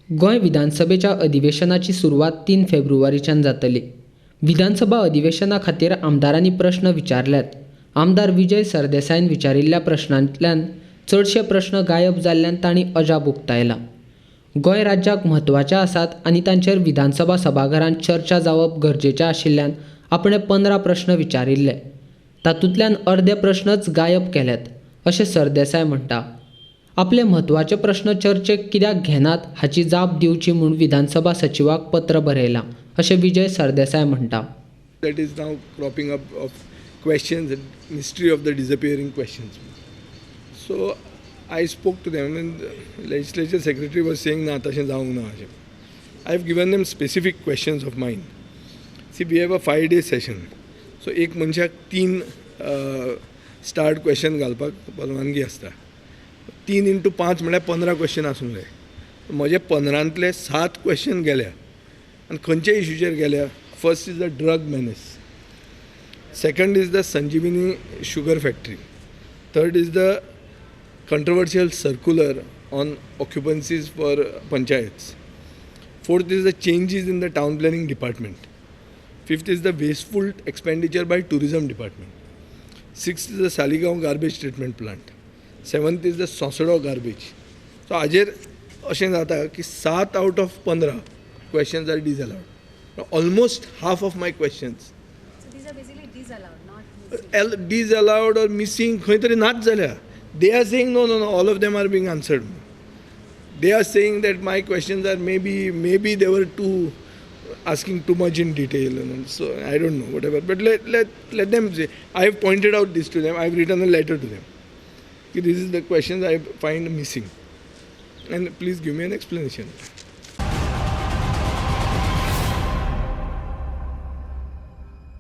गोंय विधानसभेच्या अधिवेशनाची सुरवात 3 फेब्रुवारीच्यान जातली. विधानसभा अधिवेशना खातीर आमदारांनी प्रस्न विचारल्यात. आमदार विजय सरदेसायान विचारिल्ल्या प्रश्नांतल्यान चडशे प्रश्न गायब जाल्ल्यान तांणी अजाप उक्तायलां. गोंय राज्याक म्हत्वाचे आसात आनी तांचेर विधानसभा सभाघरांत चर्चा जावप गरजेचें आशिल्ल्यान आपणें 15 प्रश्न विचारिल्ले. तातूंतल्यान अर्दे प्रश्नच गायब केल्यात अशें सरदेसाय म्हणटा. आपले म्हत्वाचे प्रश्न चर्चेक कित्याक घेनात हाची जाप दिवची म्हूण विधानसभा सचिवाक पत्र बरयलां अशें विजय सरदेसाय म्हणटा. That is now cropping up of questions, mystery of the disappearing questions. So I spoke to them and legislature secretary was saying ना तशें जावंक ना अशें. I have given them specific questions of mine. See, we have a 5-day session. So एक मनशाक 3 start question घालपाक परवानगी आसता. 3 × 5 म्हळ्यार 15 क्वेश्चन आसूंक जाय. म्हजे 15तले 7 क्वेश्चन गेल्या आनी खंयच्या इशूचेर गेल्या. First is the drug menace, second is the Sanjivani sugar factory, third is the controversial circular on occupancies for panchayats, fourth is the changes in the town planning department, fifth is the wasteful expenditure by tourism department, sixth is the Saligao garbage treatment plant, seventh is the Sonsodo garbage. So हाजेर अशें जाता की 7 out of 15 questions are disallowed. Almost half of my questions. So these are basically disallowed, not missing. Disallowed or missing, खंय तरी नाच जाल्या. They are saying no, no, no, all of them are being answered. They are saying that my questions are maybe they were too asking too much in detail, and so I don't know, whatever. But let them say. I have pointed out this to them. I have written a letter to them. This is the questions I find missing, and please give me an explanation.